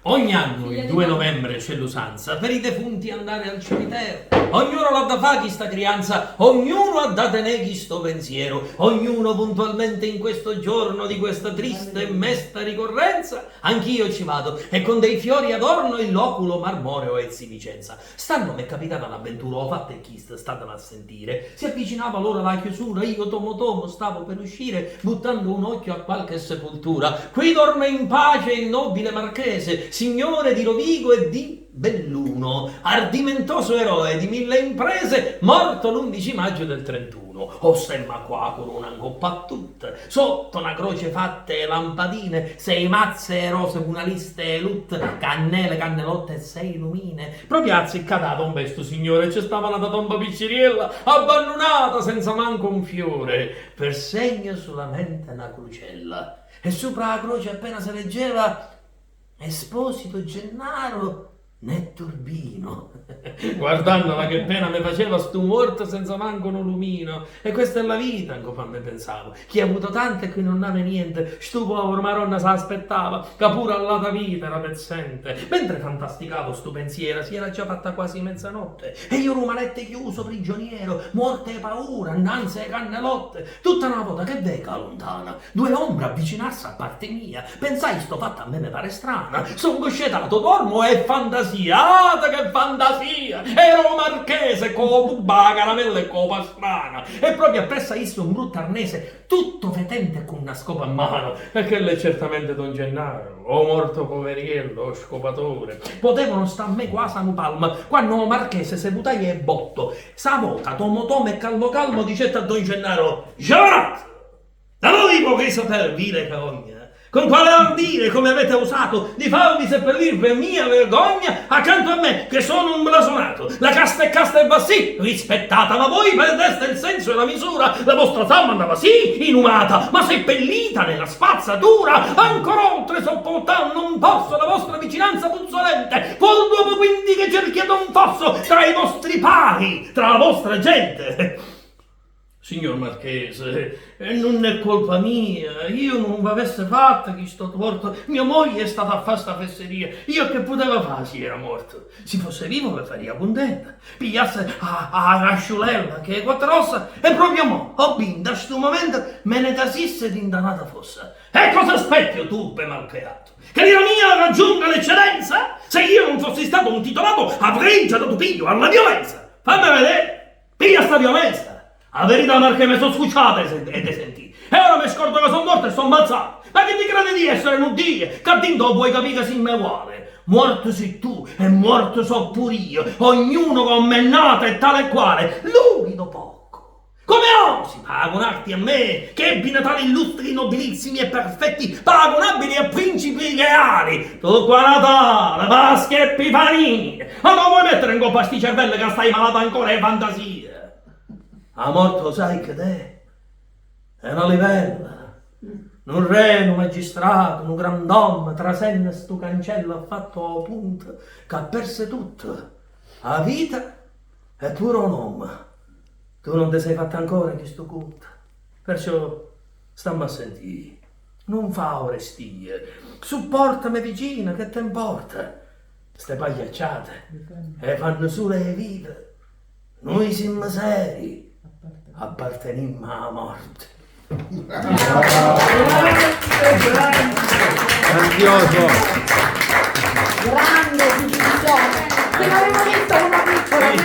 Ogni anno, il 2 novembre, c'è l'usanza per i defunti andare al cimitero. Ognuno l'ha da fa' chista crianza, ognuno ha da tenè chisto pensiero, ognuno puntualmente in questo giorno di questa triste e mesta ricorrenza, anch'io ci vado e con dei fiori adorno il loculo marmoreo 'e zi' Vicenza. St'anno m'è capitata n'avventura, 'o fatto è chisto, stateme a sentire. Si avvicinava l'ora d' 'a chiusura, io tomo tomo stavo per uscire, buttando un occhio a qualche sepoltura. Qui dorme in pace il nobile marchese, signore di Rovigo e di Belluno, ardimentoso eroe di mille imprese, morto l'undici maggio del trentuno. O stemma cu 'a curona 'ncoppa a tutte, Sotto na croce fatta 'e lampadine, sei mazze 'e rose cu na lista 'e lutto, cannele, cannelotte e sei lumine. Proprio azzeccata 'a tomba 'e stu signore ce stava n'ata tomba picciriella, abbandunata, senza manco un fiore, per segno sulamente na crucella. E supra 'a croce appena se leggeva, Esposito Gennaro Netturbino. Guardannola che pena me faceva stu muorto senza manco nu lumino. E questa è la vita, 'ncopp' a me pensavo, chi ha avuto tanto e chi nun ave niente, stu povero Maronna s'aspettava ca pure all'ata vita era pezzente. Mentre fantasticavo stu pensiero si era già fatta quasi mezzanotte e io rumanette chiuso prigioniero, muorto 'e paura, 'nnanze 'e cannelotte. Tutta na vota che veco 'a luntano? Due ombre avvicinarse a parte mia, pensai sto fatto a me me pare strano, songo scetato, dormo o è fantasia, ate che fantasia, era 'o marchese co 'o tubbo 'a caramella e co 'o pastrano, e proprio appresso a isso un brutto arnese tutto fetente e cu na scopa mmano, e chello è certamente don Gennaro, 'o morto poveriello, 'o scopatore. Potevano sta 'a me quase a nu palmo, quanno 'o marchese se vutaie 'e botto, s'avota tomo tomo e calmo calmo dicette a don Gennaro, Giovanotto! Da voi vorrei saper, vile carogna, con quale ardire, come avete osato, di farvi seppellir per mia vergogna accanto a me, che sono un blasonato. La casta è casta e va sì rispettata, ma voi perdeste il senso e la misura, la vostra salma andava sì inumata, ma seppellita nella spazzatura, ancor oltre sopportar non posso la vostra vicinanza puzzolente, fuor d'uomo quindi che cerchiate un fosso tra i vostri pari, tra la vostra gente. Signor Marchese, nun è colpa mia, io nun v'avesse fatto chisto tuorto, mia moglie è stata a fa' sta fesseria, io che puteva fa' si era muorto? Si fosse vivo ve faria cuntenta, pigliasse 'a 'a casciulella cu 'e quattr'ossa e proprio mo, 'o bì, 'int'a stu momento, me ne trasisse dint'a n'ata fossa. E cosa aspetti, o turpe malcreato? Che l'ira mia raggiunga l'eccedenza? Se io non fossi stato un titolato avrei già dato piglio alla violenza! Famme vedè! Piglia sta violenza! A verità Marchè me so scucciato 'e te sentì e ora me scordo ca so muorto e so 'mpazzato! Ma chi ti crede di essere nu Dio ca dinto 'o puoi capì ca simme uguale? Muorto si tu e muorto so pur'io, ognuno comm'è nato è tale e quale, lurido porco! Come osi paragonarti a me, che ebbi natali illustri, nobilissimi e perfetti, paragonabili a principi reali? Tu qua Natale, Pasca e Epifania, ma t' 'o vuoi mettere 'ncopp' a sti cervelle ca stai malato ancora 'e fantasia? A morte 'o sai che d'è? È na livella. Nu re, nu magistrato, nu grand'ommo, trasenno stu canciello ha fatto 'o punto c'ha perso tutto, 'a vita e pure 'o nomme. Tu nun te sei fatto ancora chistu cunto, perciò stamme a sentì, nun fa 'o restio, supportame vicino, che te 'mporta? Ste pagliacciate 'e fanno sulo 'e vive, nuje simmo seri, appartenimmo 'a morte. Grandioso! Grande esibizione! Te l'avevo visto con una piccola!